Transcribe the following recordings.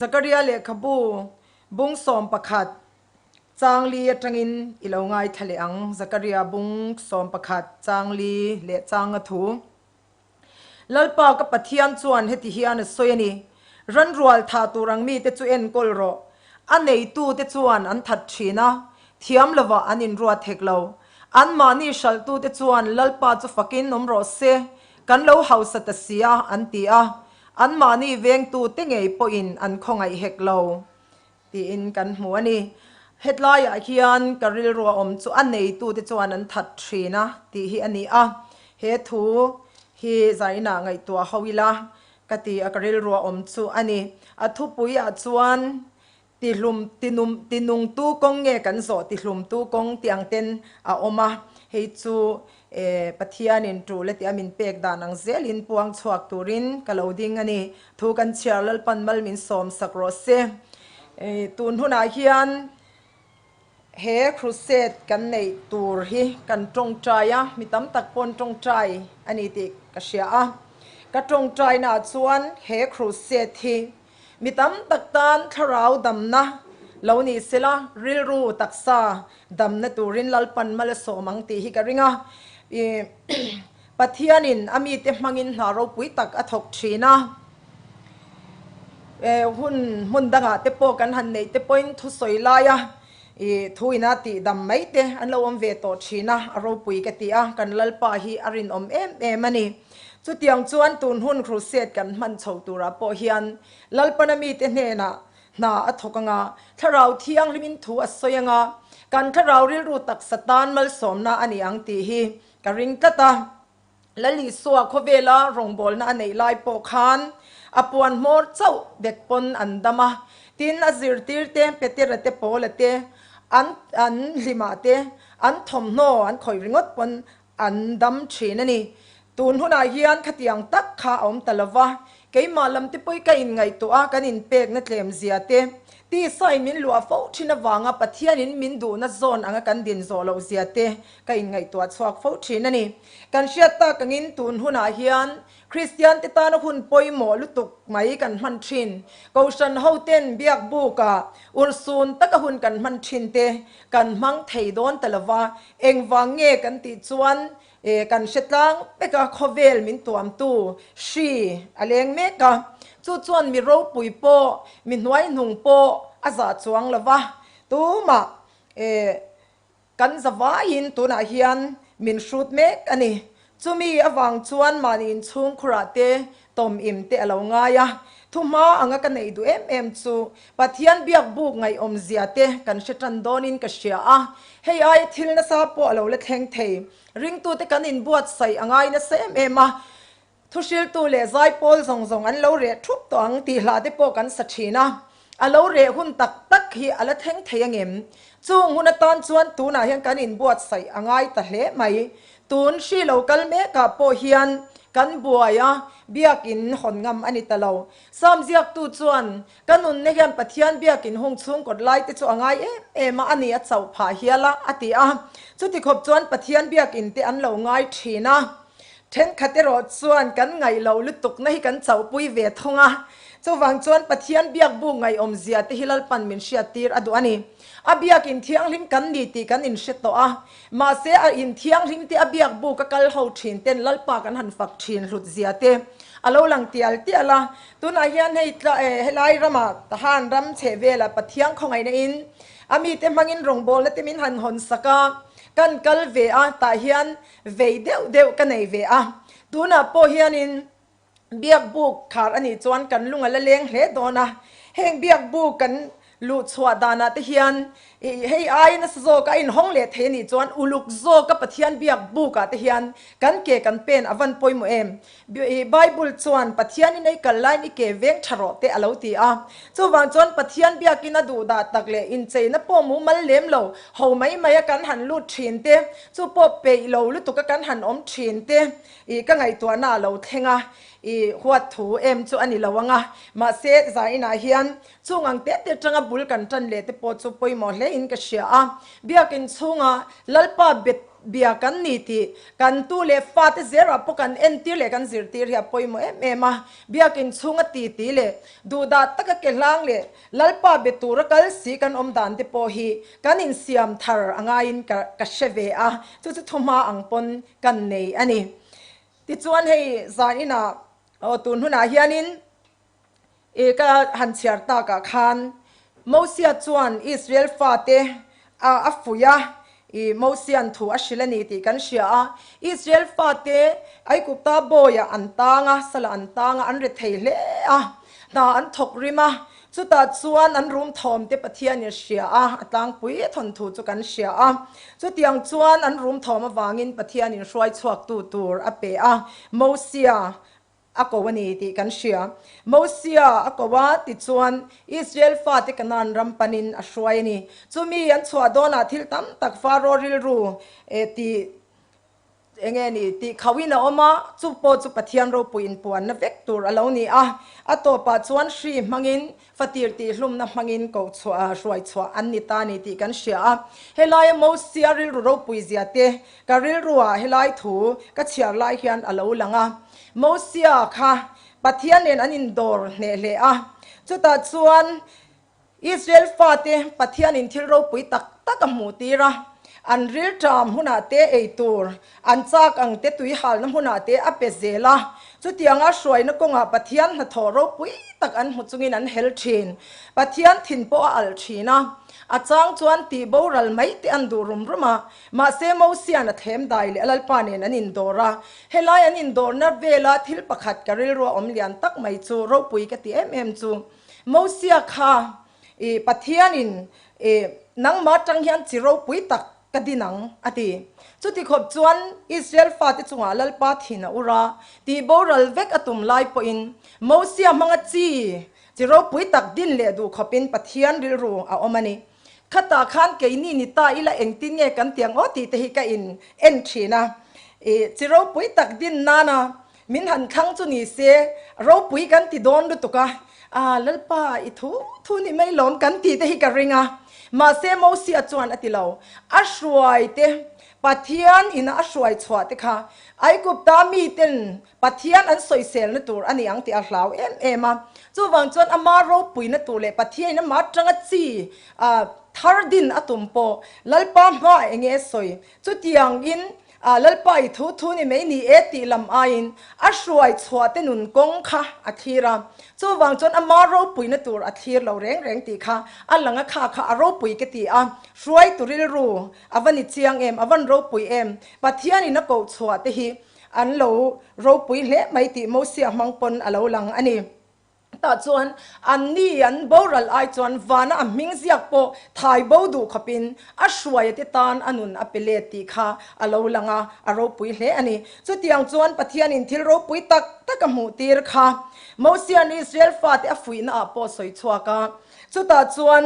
Zakaria lehkhabu bung 11 chang li atangin i lo ngaithla leh ang. Zakaria bung 11 chang li leh chang a thu. Lalpa ka Pathian chuan heti hian a sawi a ni, Ranrual thah tur ang mite chu enkawl rawh. A neitute chuan an that thin a, thiam lovah an inruat hek lo. Anmahni hralhtute chuan Lalpa chu fakin awm rawh se, kan lo hausa ta si a, an ti a. Anmahni vengtute ngei pawhin an khawngaih hek lo tiin kan hmu a ni. Hetlaiah hian ka rilru a awm chu a neitute chuan an that thin a tih hi a ni a. He thu hi zainah ngaihtuah ho ila ka ti a, ka rilru a awm chu a ni. A thupuiah chuan Tihlum, tinum, tinungtu kawng nge kan zawh tihlumtu kawng tih ang ten a awm a, hei chu e Pathianin tul a tih a min pek dan ang zelin puang chhuak turin ka lo ding a ni. Thu kan chhiar Lalpan mal min sawm sak rawh se. E tun hunah hian he crusade kan neih tur hi kan tawngtai a, mi tam tak pawn tawngtai a ni tih ka hria a. Ka tawngtainaah chuan he crusade hi Mi tam tak tan thlarau damna lo ni sela, rilru taksa damna turin Lalpan mal a sawm ang tih hi ka ring a. I Pathianin a mite hmangin hna ropui tak a thawk thin a. E hun hmun dangah te pawh kan han neih te pawhin thusawi laia i thu ina tih dam mai te an lo awm ve tawh thin a, a ropui ka ti a, kan Lalpa hi a rinawm em em a ni. Chutiang chuan tun hun crusade kan hman chho turah pawh hian Lalpana mite hnenah hna a thawk anga, Thlarau Thianghlimin thu a sawi anga, kan thlarau rilru taksa tan malsawmna a ni ang tih hi ka ring tlat a. Lal Isua khawvela rawngbawlna a neih lai pawh khan a puan hmawr chauh dek pawn an dam a, tin a zirtirte Petera te Paula te an an hlimah te an thawmhnaw an khawih ringawt pawn An dam thin a ni. Tun hunah hian khatiang tak kha a awm ta lo va, keimah lam te pawh ka inngaihtuah a, kan inpekna tlem zia te, tisain min luah fo thin avanga Pathianin min duhna zawn anga kan din zawh loh zia te ka inngaihtuah chhuak fo thin a ni. Kan hriat tak angin tun hunah hian Kristian te tana hun pawimawh lutuk mai kan hman thin. Kohhran hoten biak bukah urhsun taka hun kan hman thin te kan hmang thei dawn ta lova, engvang nge kan tih chuan kan hre tlang vek a, khawvel min tuamtu hri a leng mek a, chu chuan mi ropui pawh, mi hnuaihnung pawh a zah chuang lova, tumah Kan zavaiin tunah hian min hrut mek a ni. Chumi avang chuan mahni inchhung khurah te tawm im te a lo ngai a. Thuhma anga ka neih duh em em chu Pathian biak buk ngaihawm zia te kan hre tan dawnin ka hria a. Hei aia thil nasa pawh a lo la thleng thei. Ringtute kan inbuatsaih a ngai nasa em em a. Thuhriltu leh zaipawl zawng zawng an lo reh thup tawh ang tih hlah te pawh kan sa thin a, a lo reh hun tak tak hi a la thleng thei angem? Chung hun atan chuan tunah hian kan inbuatsaih a ngai ta hle mai. Tun hri lo kal mekah pawh hian kan buai a, biakin hawn ngam a ni ta lo. Sam ziaktu chuan, Ka nunna hian Pathian biakin hung chhung kawt lai te chu a ngai em em a, a ni a chauh phah hial a, a ti a. Chuti khawp chuan Pathian biakin te an lo ngai thin a. Thenkhat erawh chuan kan ngaih loh lutukna hi kan chauhpui ve thung a, chuvang chuan Pathian biak bu ngaihawmzia te hi Lalpan min hriattir a duh a ni. A biak inthianghlim kan ni tih kan inhre tawh a, mahse a inthianghlim te a biak bu ka kal ho thin ten Lalpa kan han fak thin hlutzia te a lo lang tial tial a. Tunah hian hei tla helai ramah Tahan ram chheh velah Pathian khawngaihna in a mite hmangin rawngbawlna te min han hawn sak a, kan kal ve a, tah hian Vei deuh deuh ka nei ve a, tunah pawh hianin biak buk khar a nih chuan kan lung a la leng hle dawn a, heng biak buk kan luh chhuah danah te hian hei ai nasa zawk a inhawng leh thei a nih chuan uluk zawka Pathian biak bukah te hian kan ke kan pen a van pawimawh em? Bible chuan Pathianin ei kal laiin i ke veng tha rawh te a lo ti a. Chuvang chuan Pathian biakin a duh dah tak leh incheina pawh mumal lem lo, ho mai mai a kan han lut thin te, chu pawh peih lo lutuk a kan han awm thin te i ka ngaihtuahna a lo thleng a, i huat thu em chu a ni lo ang a. Mahse, zainah hian chung ang te te atanga bul kan tan leh te pawh chu pawimawh hle in ka hria a. Biakin chhunga Lalpa bet. bia kan ni tih kan tu leh fate zerah pawh kan entir leh kan zirtir hi a pawimawh em em a. Biakin chhunga titi leh duhdah taka ke hlang leh Lalpa be tura kal si kan awm dan te pawh hi kan insiam thar a ngaiin ka ka hre ve a, chu chu thuhma ang pawn kan nei a ni. Tichuan hei zan inah aw tun hunah hianin i ka han chhiar takah khan Mosia chuan Israel fate a a fuih a, i Mosia'n thu a hrilh a ni tih kan hria a. Israel fate Aigupta bawiah an tang a, salah an tang a, an rethei hle a, hna an thawk rim a, chutah chuan an rum thawm te Pathianin a hria a, a tlangpui thawnthu chu kan hria a. Chutiang chuan an rum thawm avangin Pathianin hruai chhuaktu tur a pe a, Mosia A ko a ni tih kan hria. Mosia a ko a, tichuan Israel fate Kanaan ram panin a hruai a ni. Chumi an chhuah dawnah thil tam tak Faro rilru tih eng nge ni tih khauhin a awm a, chu pawh chu Pathian ropui inpuanna vek tur a lo ni a. A tawpah chuan hri hmangin Fatir tihhlumna hmangin koh chhuah hruai chhuah an ni ta ni tih kan hria a. Helaia Mosia rilru ropui zia te ka rilruah helai thu ka chhiar lai hian a lo lang a. Mosia kha Pathian nen an indawr hneh hle a. Chutah chuan Israel fate Pathianin thil ropui tak tak a hmuh tir a. An rilṭam hunah te ei tur, an chak ang te tui halna hmunah te a pe zel a. Chutianga hruaina kawngah Pathian hnathawh ropui tak an hmu chungin an hel ṭhin. Pathian thin pawh a alh ṭhin a. A chang chuan tih boral mai te an duh rum rum a. Mahse Mosia'n a thlem dai leh a Lalpa nen an indawr a. Helai an indawrna vela thil pakhat ka rilrua awm lian tak mai chu ropui ka ti em em chu Mosia kha I Pathianin i nangmah atang hian chi ropui tak ka din ang, a ti. Chuti khawp chuan Israel fate chungah Lalpa thin a ur a, tih boral vek a tum lai pawhin Mosia hmanga chi chi ropui tak din leh duh khawpin Pathian rilru a awm a ni. Khatah khan keini ni ta ila engtin nge kan ti ang aw tih te hi ka in en thin a. I chi ropui tak din nana Min han thlang chu ni se, ropui kan ti dawn lutuk a, Aa Lalpa, i thu thu ni mai lawm kan tih te hi ka ring a. Mahse Mosia chuan a ti lo. A hruai te, Pathian ina a hruai chhuah te kha Aigupta miten Pathian an sawiselna tur a ni ang tih a hlau em em a. Chuvang chuan ama ropuina tur leh Pathianin ama atanga chi thar din a tum pawh Lalpa hmaah enge sawi? Chutiangin A Lalpa i thu thu ni mai ni e tih lam aiin a hruai chhuah te nun kawng kha a thlir a, chuvang chuan ama ropuina tur a thlir lo reng reng tih kha a lang a, kha kha a ropui ka ti a, hruaitu rilru a va ni chiang em, a van ropui em, Pathianin a koh chhuah te hi an lo ropui hle mai tih Mosia hmang pawn a lo lang a ni. Tah chuan an ni an boral ai chuan vana a hming ziak pawh thai bo duh khawpin a hruaia te tan a nun a pe let tih kha a lo lang a, a ropui hle a ni. Chutiang chuan Pathianin thil ropui tak tak a hmuh tir kha Mosia'n Israel fate a fuihna ah pawh sawi chhuak a, chutah chuan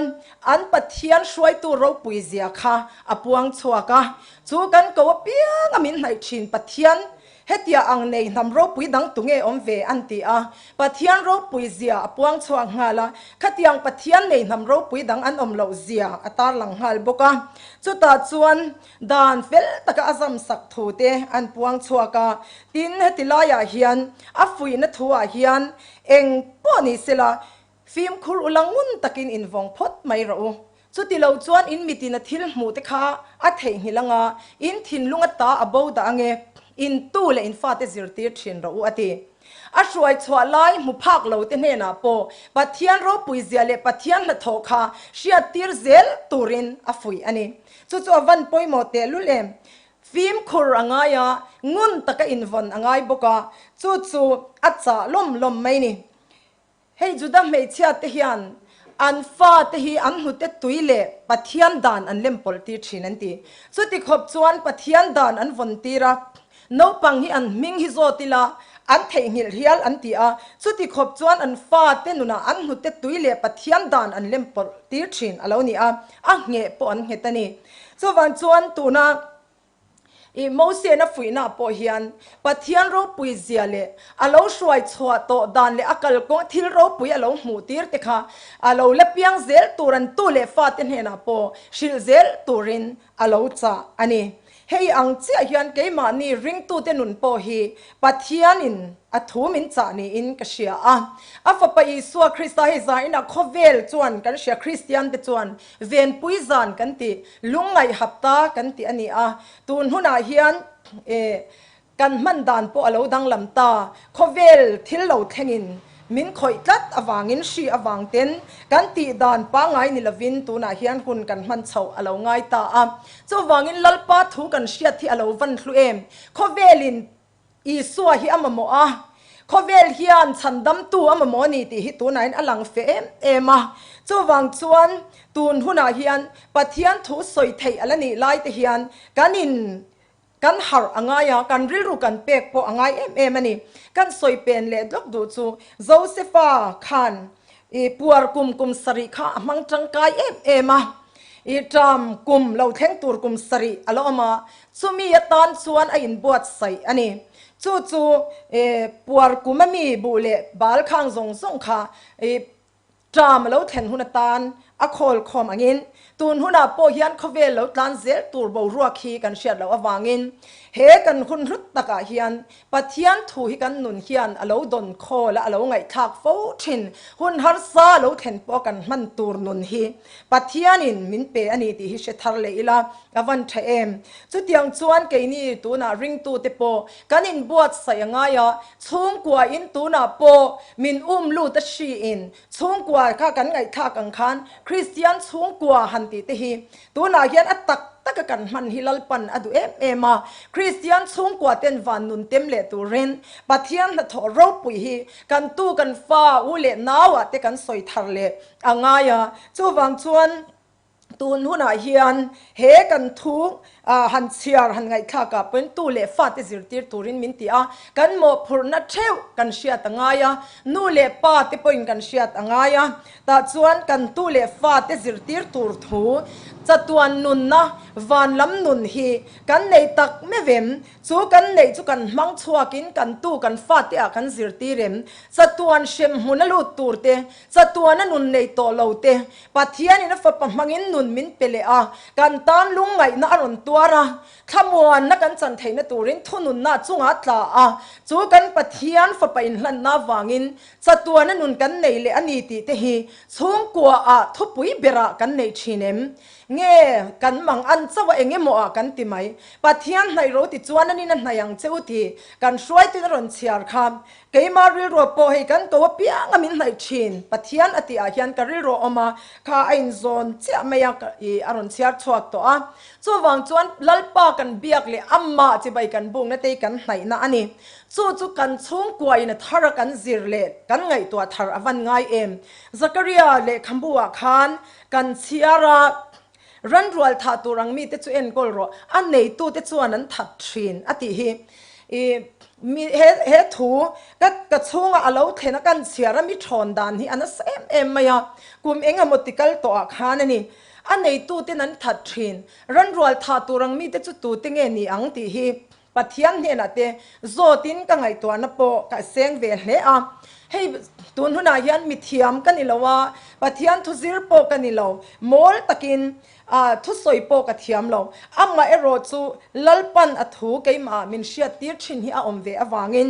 an Pathian hruaitu ropui zia kha a puang chhuak a, chu kan ko apianga min hnaih thin Pathian Hetia ang nei hnam ropui dang tu nge awm ve an ti a, Pathian ropui zia a puang chhuak nghal a, khatiang Pathian nei hnam ropui dang an awm loh zia a tarlang nghal bawk a. Chutah chuan dan fel taka a zam sak thu te an puang chhuak a, tin heti laiah hian a fuihna thuah hian eng pawh ni sela Fimkhur u la ngun takin invawng phawt mai rawh u. Chuti lo chuan in mitin a thil hmuh te kha a theihnghilh anga in thinlung a ta a bo dah ange, in tu leh in fate zirtir thin rawh u a ti. A hruai chhuah lai hmu phak lo te hnenah pawh Pathian ropui zia leh Pathian hnathawh kha hriattir zel turin a fuih a ni. Chu chu a van pawimawh tehlul em? Fimkhur a ngai a, ngun taka invawn a ngai bawk a, chu chu a chah lawm lawm mai ni. Hei Juda hmeichhia te hian an fa te hi an hnute tui leh Pathian dan an lem pawlh tir thin an ti. Chuti khawp chuan Pathian dan an vawn tir a, naupang hi an hming hi zawt ila an theihnghilh hial an ti a, chuti khawp chuan an fa te nunah an hnute tui leh Pathian dan an lem pawlh tir thin a lo ni a, a ngheh pawh an nghet a ni. Chuvang chuan tuna I Mosian a fuihna pawh hian Pathian ropui zia leh a lo hruai chhuah tawh dan leh a kalkawng thil ropui a lo hmuh tir te kha a lo la piang zel tur an tu leh fate hnenah pawh hrilh zel turin a lo chah a ni. Hei ang chiah hian keimahni ringtute nun pawh hi Pathianin a thu min chah niin ka hria a. A Fapa Isua Krista hei zainah khawvel chuan kan hria Kristiante chuan venpui zan kan ti, lungngaih hapta kan ti a ni a. Tun hunah hian Kan hman dan pawh a lo danglam ta. Khawvel thil lo thlengin min khawih tlat avangin hri avang ten kan tih dan pangngai ni lovin tunah hian hun kan hman chhoh a lo ngai ta a. Chuvangin Lalpa thu kan hriat hi a lo van hlu em? Khawvelin Isua hi a mamawh a, khawvel hian chhandamtu a mamawh a ni tih hi tunahin a lang fe em em a. Chuvang chuan tun hunah hian Pathian thu sawi theih a la nih lai te hian kan in Kan harh a ngai a, kan rilru kan pek pawh a ngai em em a ni. Kan sawi pen leh dawk duh chu Josefa khan i puar kum kum sarih kha a hmang tangkai em em a, i ṭam kum lo thleng tur kum sarih a la awm a, chumi atan chuan a inbuatsaih a ni. Chu chu i puar kum a mi buh leh bal khang zawng zawng kha i Ṭam a lo thlen hun atan a khawl khawm angin tun hunah pawh hian khawvel lo tlan zel tur boruak hi kan hriat loh avangin he kan hun hlut takah hian Pathian thu hi kan nun hian a lo dawn khawl a, a lo ngaihthlak fo thin. Hun harsa a lo thlen pawh kan hman tur nun hi Pathianin min pe a ni tih hi hre thar leh ila a van tha em. Chutiang chuan keini tunah ringtute pawh kan inbuatsaih a ngai a, Chhungkuain tunah pawh min um lut a hriin chhungkua kha kan ngaihthlak ang khan Kristian chhungkua han tih te hi tunah hian a tak taka kan hman hi Lalpan a duh em em a. Kristian chhungkua ten van nun tem leh turin Pathian hnathawh ropui hi kan tu kan fa u leh nauah te kan sawi thar leh a ngai a. Chuvang chuan Tun hunah hian he kan thu han chhiar han ngaihthlak ah pawhin tu leh fate zirtir turin min ti a, kan mawhphurhna theuh kan hriat a ngai a, nu leh pa te pawhin kan hriat a ngai a, tah chuan kan tu leh fate zirtir tur thu chatuan nunna van lam nun hi kan nei tak meuh em? Chu kan neih chu kan hmang chhuakin kan tu kan fate ah kan zirtir em? Chatuan hrem hmun a lut tur te Chatuana nun nei tawh lo te, Pathianin a fapa hmangin nun min pe leh a, kan tan lungngaihna a rawn tuar a, thlamuanna kan chan theihna turin thununna a chungah a tla a, chu kan Pathian fapa inhlanna avangin chatuana nun kan nei leh a ni tih te hi chhungkuaah thupui berah kan neih thin em? Nge kan mang an chauh a eng emaw ah kan ti mai. Pathian hnaih ro ti chuan anin a hnaih ang che u tih kan hruaituin a rawn chhiar kha Keimah rilruah pawh hei kan ko apiang a min hnaih thin, Pathian a tih ah hian ka rilruah awm a, kha a inzawn chiah mai a, i a rawn chhiar chhuak tawh a. Chuvang chuan Lalpa kan biak leh amah chibai kan bukna te hi kan hnaihna a ni. Chu chu kan chhungkua in a thar a kan zir leh kan ngaihtuah thar a van ngai em. Zakaria lehkhabu ah khan kan chhiar a, Ranrual thah tur ang mite chu enkawl rawh, a neitute chuan an that thin a tih hi. I mi he he thu ka ka chhunga a lo thlen a kan chhiar a mi thawn dan hi a nasa em em mai a, kum eng emaw ti kal tawh ah khan a ni. A neituten an that thin. Ranrual thah tur ang mite chu tute nge ni ang tih hi Pathian hnenah te zawtin ka ngaihtuahna pawh ka seng ve hle a. Hei tun hunah hian mithiam ka ni lo a, Pathian thu zir pawh ka ni lo, mawl takin thusawi pawh ka thiam lo. Amah erawh chu Lalpan a thu keimahah min hriattir thin hi a awm ve avangin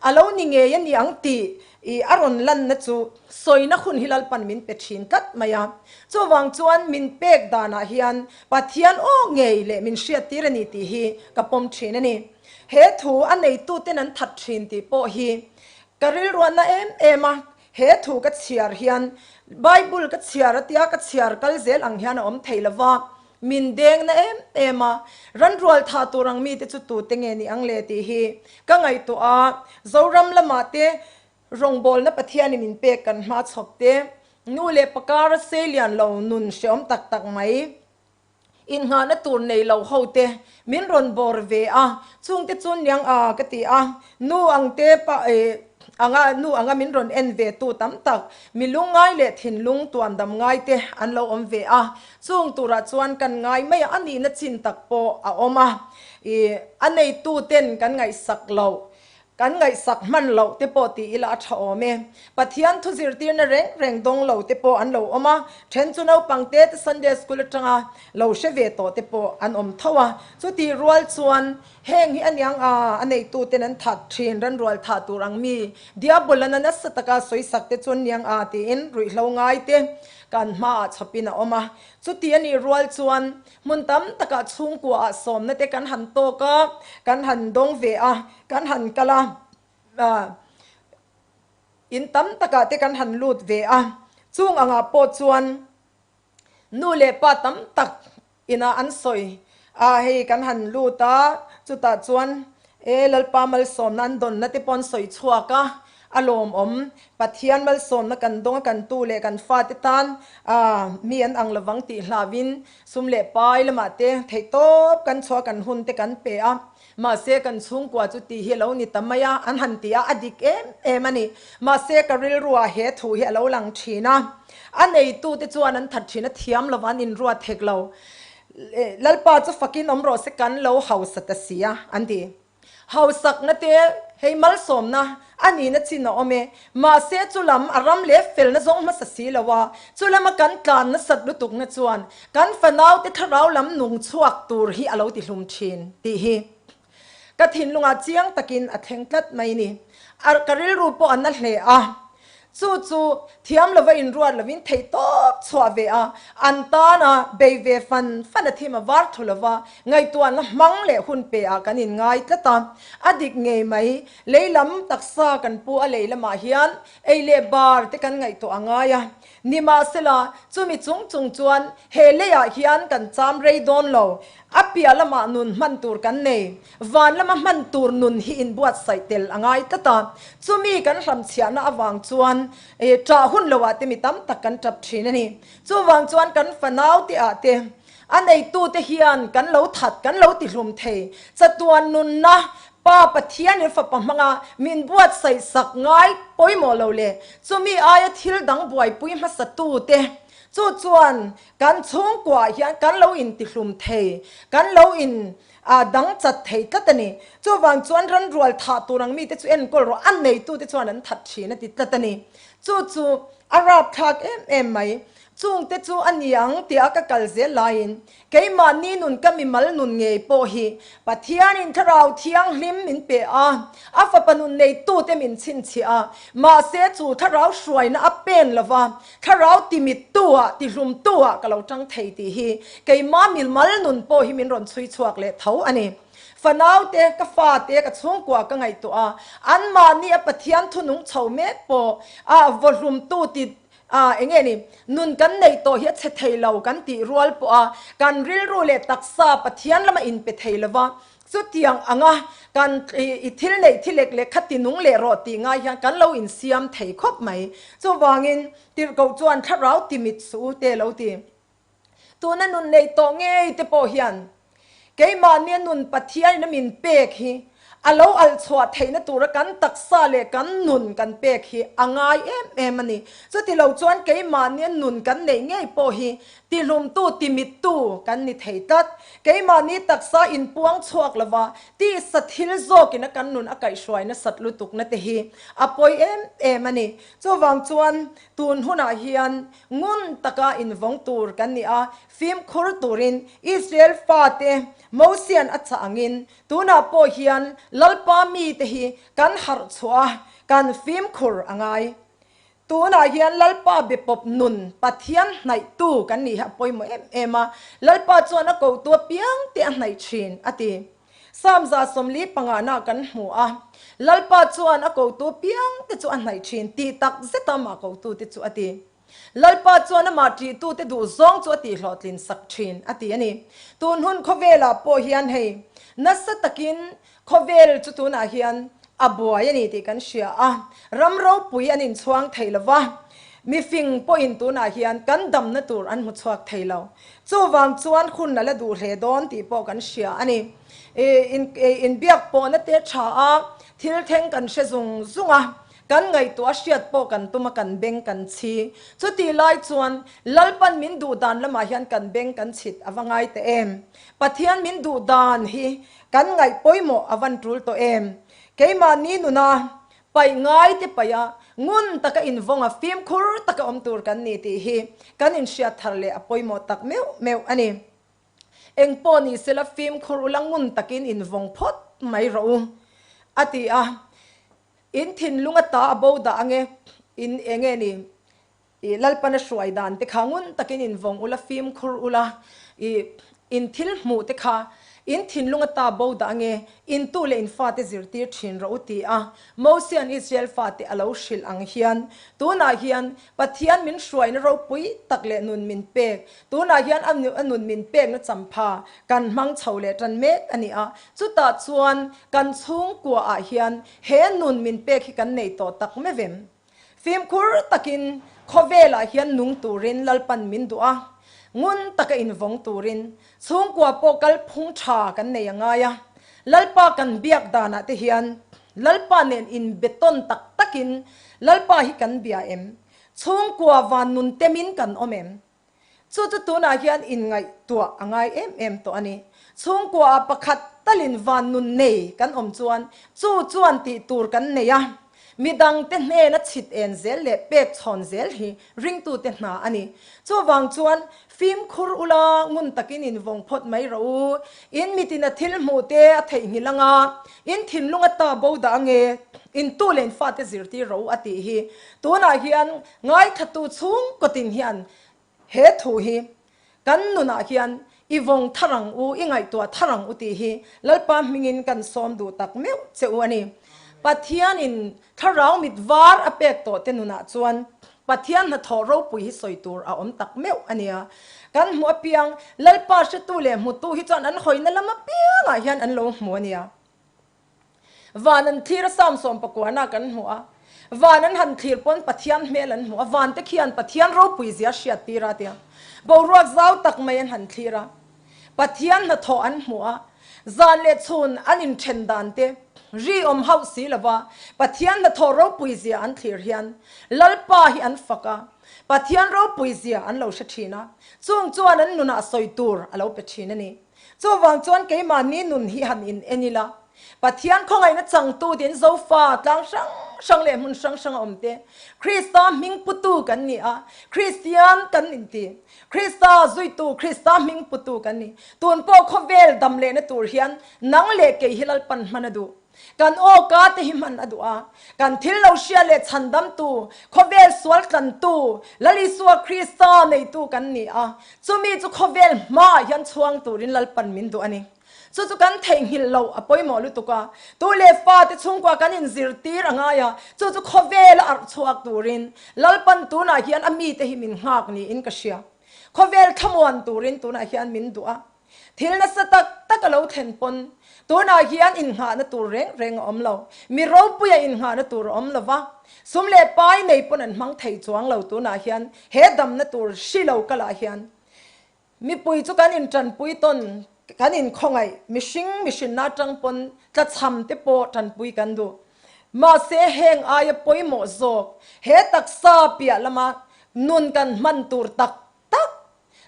a lo ni ngei a ni ang tih I a rawn lanna chu sawina hun hi Lalpan min pe thin tlat mai a. Chuvang chuan min pek danah hian Pathian aw ngei leh min hriattir a ni tih hi ka pawm thin a ni. He thu a neituten an that thin tih pawh hi ka rilruahna em em a. He thu ka chhiar hian Bible ka chhiar atia ka chhiar kal zel ang hian a awm thei lova. Min deng na em em a, ranrual thah tur ang mite chu tute nge ni ang le tih hi ka ngaihtuah a, Zoram lamah te rawngbawlna Pathianin min pek kan hma chhawp te, nu leh pa kara seilian lo nun hreawm tak tak mai, innghahna tur nei lo ho te min rawn bawr ve a, chungte chu niang a ka ti a, nu ang te pa Anga nu anga min rawn en ve tu tam tak, mi lungngai leh thinlung tuam dam ngai te an lo awm ve a, chung turah chuan kan ngai mai a, a nihna chin tak pawh a awm a, i a neitu ten kan ngaihsak loh. Kan ngaihsak hman loh te pawh ti ila a tha awm e. Pathian thu zirtirna reng reng dawng lo te pawh an lo awm a, then chu naupang te te Sunday School atanga lo hre ve tawh te pawh an awm tho a. Chutih rual chuan heng hi aniang a, a neitu ten an that thin, ran rual thah tur ang mi, Diabolana nasa taka sawisak te chu aniang a tiin ruihhlo ngai te kan hmaah chhawpin a awm a. Chuti a nih rual chuan hmun tam takah chhungkuaah sawmna te kan han tawk a, kan han dawng ve a, Kan han kal a, in tam takah te kan han lut ve a, chung angah pawh chuan nu leh pa tam tak inah an sawi a, hei kan han lut a, chutah chuan e Lalpa malsawmna an dawnna te pawh an sawi chhuak a, a lawmawm, Pathian malsawmna kan dawng a, kan tu leh kan fate tan mi an ang lovang tih hlauhin sum leh pai lamah te theihtawp kan chhuah kan hun te kan pe a. Mahse kan chhungkua chu tih hi a lo ni ta mai a, an han ti a, a dik em em a ni. Mahse ka rilruah he thu hi a lo lang thin a, a neitute chuan an that thin a, thiam lova an inruat hek lo. Lalpa chu fakin awm rawh se kan lo hausa ta si a, an ti. Hausakna te hei malsawmna a nihna chin a awm e. Mahse chu lam a ram leh felna zawng hmasa si lo a, chu lama kan tlan nasat lutukna chuan kan fanaute thlarau lam nung chhuak tur hi a lo ti hlum thin tih hi ka thinlungah chiang takin a thleng tlat mai ni. A ka rilru pawh a na hle a, chu chu thiam lova inruat lovin theihtawp chhuah ve a, an tana bei ve fan fan a thim a var thu lova ngaihtuahna hmang leh hun pe ah kan inngai tlat a, a dik ngei mai. Lei lam taksa kan pu a lei lamah hian ei leh bar te kan ngaihtuah a ngai a, nimahsela chumi chung chung chuan he leiah hian kan cham rei dawn lo, a piah lamah nun hman tur kan nei, van lama hman tur nun hi inbuatsaih tel a ngai tlat a, chumi kan hramchhiahna avang chuan ṭah hun loah te mi tam tak kan ṭap ṭhin a ni. Chuvang chuan kan fanau te ah te A neitute hian kan lo that, kan lo tihlum thei. Chatuan nunna Pa Pathianin Fapa hmanga min buatsaih sak ngai pawimawh lo le, chumi aia thil dang buaipui hmasatute chu chuan kan chhungkuaah hian kan lo intihlum thei, kan lo in dang chat thei tlat a ni. Chuvang chuan ranrual thah tur ang mite chu enkawl rawh, a neitute chuan an that thin a ti tlat a ni. Chu chu a rapthlak em em mai. Chungte chu a ni ang tia ka kal zel laiin keimahni nun ka mimal nun ngei pawh hi Pathianin Thlarau Thianghlim min pe a, a fapa nun neitute min chhinchhiah a, mahse chu Thlarau hruaina a pen lova Thlarau timittu-ah, tihlumtu-ah ka lo tang thei tih hi keimah mimal nun pawh hi min rawn chhui chhuak leh tho a ni. Fanaute, ka fate, ka chhungkua ka ngaihtuah a, anmahni a Pathian thunung chho mek pawh a vawhlumtu ti A, enge ni, nun kan neih tawh hi a chhe thei lo kan tih rual pawh a, kan rilru leh taksa Pathian lama inpe thei lo va, chutiang anga kan i thil neih thi lek lek kha ti nung leh rawh tih ngai hian kan lo insiam thei khawp mai. Chuvangin, tirhkoh chuan thlarau ti mit suh u te lo ti. Tuna nun nei tawh ngei te pawh hian keimahnia nun Pathianin a min pek hi a lo alh chhuah theihna tura kan taksa leh kan nun kan pek hi a ngai em em a ni. Chuti lo chuan keimahnia nun kan neih ngei pawh hi tihlumtu, timittu kan ni thei tlat. Keimahni taksa inpuang chhuak lova tisa thil zawkin a kan nun a kaihhruai nasat lutukna te hi a pawi em em a ni. Chuvang chuan tun hunah hian Ngun taka invawng tur kan ni a, fimkhur turin Israel fate Mosian a chah angin tunah pawh hian Lalpa mite hi kan harh chhuah a, kan fimkhur a ngai. Tunah hian Lalpa be pawp nun Pathian hnaihtu kan nih hi a pawimawh em em a, Lalpa chuan a kotu apiang te a hnaih thin, a ti. Psalm 45 nah kan hmu a, Lalpa chuan a kotu piangte chu a hnaih thin tih tak zeta amah kotute chu a ti. Lalpa chuan amah ṭihtute duh zawng chu a tihhlawhtlin sak thin a ti a ni. Tun hun khawvelah pawh hian hei nasa takin khawvel chu tunah hian a buai a ni tih kan hria a, ram ropui an inchhuang thei lo va, mifing pawhin tunah hian kan damna tur an hmu chhuak thei lo. Chuvang chuan hun a la duh hle dawn tih pawh kan hria a ni. Inbiak pawhna te tha a, thil thleng kan hre zung zung a, kan ngaihtuah a hriat pawh kan tum a, kan beng kan chhi. Chutih lai chuan Lalpan min duh dan lamah hian kan beng kan chhit a va ngai ta em? Pathian min duh dan hi kan ngaih pawimawh a van tul tawh em? Keimahni nuna paih ngai te paih a, ngun taka invawng a, fimkhur taka awm tur kan ni tih hi kan inhriat thar leh a pawimawh tak meuh meuh a ni. Eng pawh ni sela fimkhur ula ngun takin invawng phawt mai rawh u, a ti a. In thinlung ata a bo dah ange, in enge ni? I Lalpan a hruai dan te kha ngun takin in vawng ula, fimkhur ula, i in thil hmuh te kha in thinlung ata bo dah ange, in tu leh in fate zirtir thin rawh u ti a Mosia'n Israel fate a lo hrilh ang hian tunah hian Pathian min hruaina ropui tak leh nun min pek, tunah hian a nun min pekna champha kan hmang chho leh tan mek a ni a, chutah chuan kan chhungkua ah hian he nun min pek hi kan nei tawh tak mevem. Fimkhur takin khawvelah hian nung turin Lalpan min duh a, ngun taka invawng turin chhungkua pawh kalphung tha kan nei a ngai a. Lalpa kan biak danah te hian Lalpa nen inbe tawn tak takin Lalpa hi kan bia em? Chhungkua van nun temin kan awm em? Chu chu tunah hian inngaihtuah a ngai em em tawh a ni. Chhungkuaah pakhat talin van nun nei kan awm chuan chu chuan tih tur kan nei a, midangte hnena chhit en zel leh pek chhawn zel hi ringtute hna a ni. Chuvang chuan fimkhur ula ngun takin invawng phawt mai rawh u. In mitin a thil hmuh te a theihnghilh anga in thinlung a ta bo dah ange, in tu leh in fate zirtir rawh u a tih hi tunah hian Ngaithatu chhungkawtin hian he thu hi kan nunah hian i vawng thar ang u, i ngaihtuah thar ang u tih hi Lalpa hmingin kan sawm duh tak meuh che u a ni. Pathianin thlarau mit var a pek tawh te nunah chuan Pathian hnathawh ropui hi sawi tur a awm tak meuh a nia. Kan hmuh apiang Lalpa hretu leh hmutu hi chuan an hawina lam apiangah hian an lo hmu a nia. Van an thlir a Samsawm pakuana kan hmu a, van an han thlir pawn Pathian hmel an hmu a, van te khian Pathian ropui zia hriat tir a tia boruak zau tak mai an han thlir a, Pathian hnathawh an hmu a, zan leh chhun an inthen dan te ri awm hauh si lova Pathian hnathawh ropui zia an thlir hian Lalpa hi an fak a, Pathian ropui zia an lo hre thin a, chung chuan an nunah sawi tur a lo pe thin a ni. Chuvang chuan keimahni nun hi han in en ila, Pathian khawngaihna changtu tin Zofa tlang hrang hrang leh hmun hrang hrang a awm te, Krista hming putu kan ni a, Kristian kan inti, Krista zuitu, Krista hming putu kan ni. Tun pawh khawvel dam lehna tur hian nang leh kei hi Lalpan hman a duh. Kan aw ka te hi hman a duh a, kan thil lo hria leh chhandamtu, khawvel sual tlantu, Lal Isua Krista neitu kan ni a, chumi chu khawvel hmaah hian chhuang turin Lalpan min duh a ni. Chu chu kan theihnghilh loh a pawimawh lutuk a, tu leh fate chhungkua kan inzirtir a ngai a, chu chu khawvela arh chhuak turin Lalpan tunah hian a mite hi min nghak niin ka hria. Khawvel thlamuan turin tunah hian min duh a. Thil nasa tak tak a lo thlen pawn tunah hian innghahna tur reng reng a awm lo. Mi ropuia innghahna tur a awm lo va, sum leh pai nei pawn an hmang thei chuang lo tunah hian he damna tur hri lo kalah hian mipui chu kan intanpui tawn kan inkhawngaih mihring mihrinna atang pawn tlachham te pawh tanpui kan duh. Mahse heng aia pawimawh zawk he taksa piah lama nun kan hman tur tak tak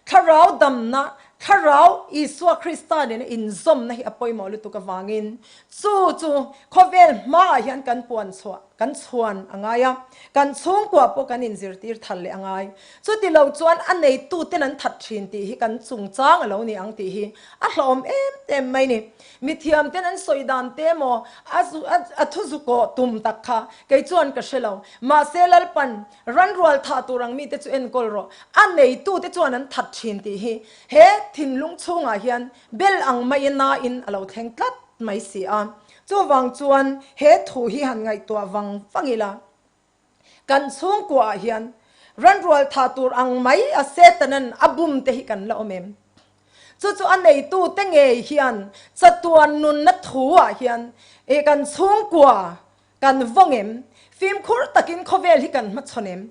Thlarau damna, Thlarau Isua Krista nena inzawmna hi a pawimawh lutuk avangin chu chu khawvel hmaah hian kan puan chhuah, kan chhuan a ngai a, kan chhungkua pawh kan inzirtir thar leh a ngai. Chuti lo chuan a neituten an that thin tih hi kan chungchang a lo ni ang tih hi a hlawm em em mai ni. Mithiamten an sawi dan te emaw a a thu zukawh tum tak kha kei chuan ka hre lo. Mahse Lalpan Ranrual thah tur ang mite chu enkawl rawh, a neitute chuan an that thin tih hi he thinlung chhungah hian bel ang mai nain a lo thleng tlat mai si a. Chuvang chuan he thu hi han ngaihtuah vang vang ila, kan chhungkuaah hian ranrual thah tur ang mai a Setanan a bum te hi kan la awm em? Chu chu a neitute ngei hian chatuan nunna thu-ah hian kan chhungkua Kan vawng em? Fimkhur takin khawvel hi kan hmachhawn em?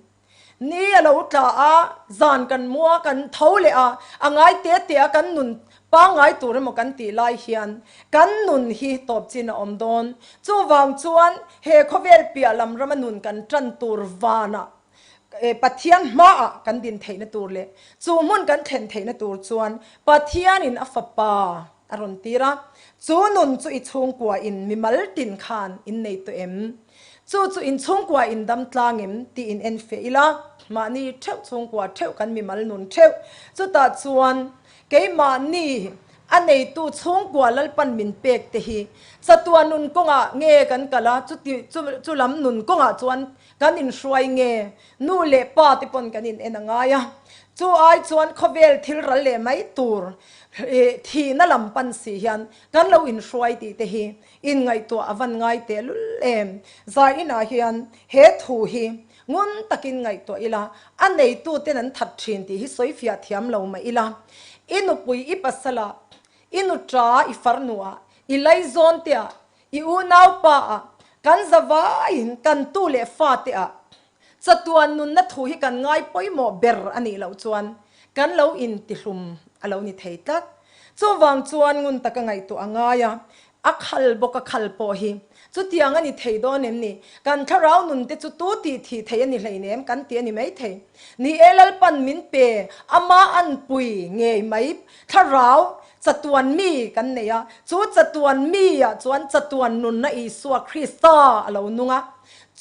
Ni a lo tla a, zan kan mu a, kan tho leh a, a ngai te te a kan nun pangngai tur emaw kan tih lai hian kan nun hi tawp chin a awm dawn. Chuvang chuan he khawvel piah lam rama nun kan tan tur vanah Pathian hmaah kan din theihna tur leh chu hmun kan thlen theihna tur chuan Pathianin a fapa. a rawn tir a. Chu nun chu i chhungkua in mimal tin khan in nei tawh em? Chu chu in chhungkua in dam tlang em tih in en feh ila, mahni theuh chhungkua theuh kan mimal nun theuh. Chutah chuan keimahni a neitu chhungkua Lalpan min pek te hi chatuan nun kawngah nge kan kal a, chuti chu lam nun kawngah chuan kan inhruai nge nu leh pa te pawn kan in en a ngai a. Chu ai chuan khawvel thil ral leh mai tur thihna lam pan si hian kan lo inhruai tih te hi Inngaihtuah a van ngai teh lul em? Zai inah hian he thu hi ngun takin ngaihtuah ila, a neituten an that thin tih hi sawi fiah thiam lo mah ila. I nupui i pasal ah, i nuṭa i farnu ah, i laizawn te ah, i unaupa ah, kan zavaiin kan tu leh fa te ah chatuan nunna thu hi kan ngai pawimawh ber a nih loh chuan kan lo intihlum a lo ni thei tlat. Chuvang chuan ngun taka ngaihtuah a ngai a, a khal bawk a khal pawh hi chutiang a ni thei dawn em ni? Kan thlarau nun te chu tu tih thih thei a ni hleinem kan ti a ni mai thei. Ni e Lalpan min pe, ama anpui ngei mai thlarau chatuan mi kan nei a, chu chatuan mi ah chuan chatuan nunna Isua Krista a lo nung a,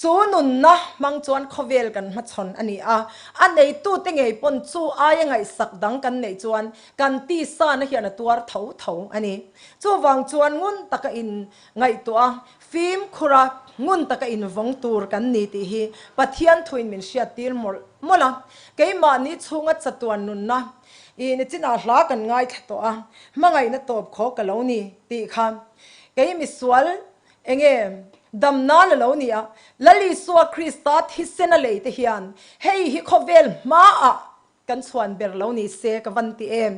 Chu nunna hmang chuan khawvel kan hmachhawn a ni a, a neitute ngei pawn chu aia ngaihsak dang kan neih chuan kan tisana hian a tuar tho tho a ni. Chuvang chuan ngun taka in ngaihtuah a, fimkhur a, ngun taka in vawng tur kan ni tih hi Pathian thuin min hriattir mawlh mawlh a. Keimahni chhunga chatuan nunna i nichinah hla kan ngaithla tawh a, hmangaihna tawp khaw ka lo ni tih kha kei misual Enge dam nan a lo ni a, Lal Isua Krista thisen a lei te hian hei hi khawvel hmaah kan chhuan ber lo ni se ka van ti em.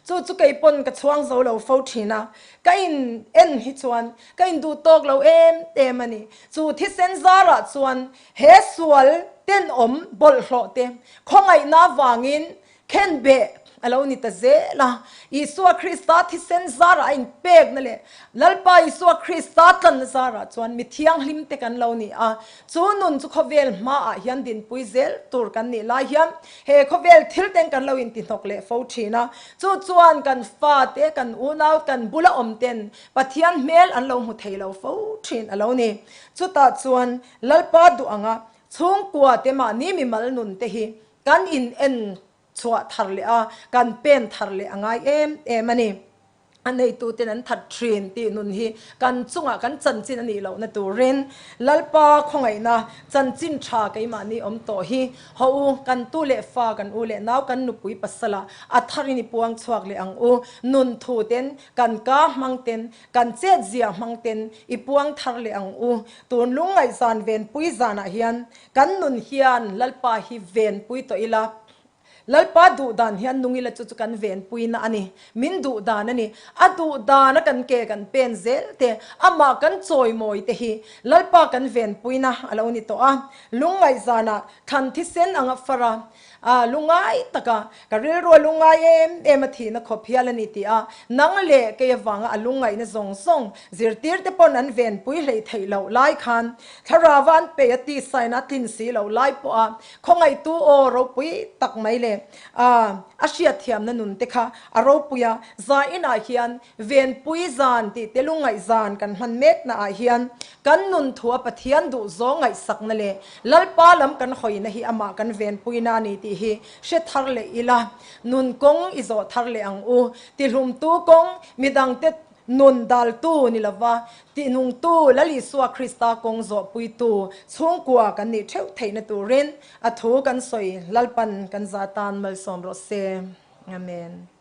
Chu chu kei pawn ka chhuang zo lo fo thin a, ka in en hi chuan ka in duh tawk lo em em a ni. Chu thisen zarah chuan he sual tenawm bawlhhlawh te khawngaihna vangin Khenbeh a lo ni ta zel a, Isua Krista thisen zarah a inpekna leh Lalpa Isua Krista tlanna zarah chuan mi thianghlim te kan lo ni a, chu nun chu khawvel hmaah hian dinpui zel tur kan nih lai hian he khawvel thil ten kan lo intihnawk leh fo thin a, chu chuan kan fate, kan unau, kan bula awm ten Pathian hmel an lo hmu thei lo fo thin a lo ni. Chutah chuan Lalpa duh anga chhungkua te mahni mimal nun te hi Kan in en chhuah thar leh a, kan pen thar leh a ngai em em a ni. A neituten an that thin tih nun hi kan chungah kan chanchin a nih lohna turin Lalpa khawngaihna chanchin tha keimahni awm tawh hi haw u, kan tu leh fa, kan u leh nau, kan nupui pasala a tharin i puang chhuak leh ang u. Nun thu ten, kan ka hmang ten, kan chet zia hmang ten i puang thar leh ang u. Tun lungngaihzan venpui zanah hian Kan nun hian Lalpa hi venpui tawh ila, Lalpa duh dan hian nung ila chu chu kan venpuina a ni. Min duh dan a ni. A duh dana kan ke kan pen zel te, amah kan chawimawi te hi Lalpa kan venpuina a lo ni tawh a. Lungngaihzanah thlan thisen anga far a, A lungai taka, ka rilru a lungai em em a thihna khawp hial a ni tih a, nang leh kei avanga a lungaihna zawng zawng zirtirte pawn an venpui hleih theih loh lai khan thlarava an peih a tisain a tlin si loh lai pawh a khawngaihtu aw ropui tak mai leh a a hriatthiamna nun te kha a ropui a, zainah hian Venpui zan tih te lungngaih zan kan hman mekna ah hian kan nun thua Pathian duh zawng ngaihsakna leh Lalpa lam kan hawina hi amah kan venpuina a ni tih hi hre thar leh ila, nun kawng i zawh thar leh ang u. Tihlumtu kawng, midangte nun daltu ni lova tihnungtu Lal Isua Krista kawng zawhpuitu chhungkua kan nih theuh theihna turin a thu kan sawi Lalpan kan za tan malsawm rawh se. Amen.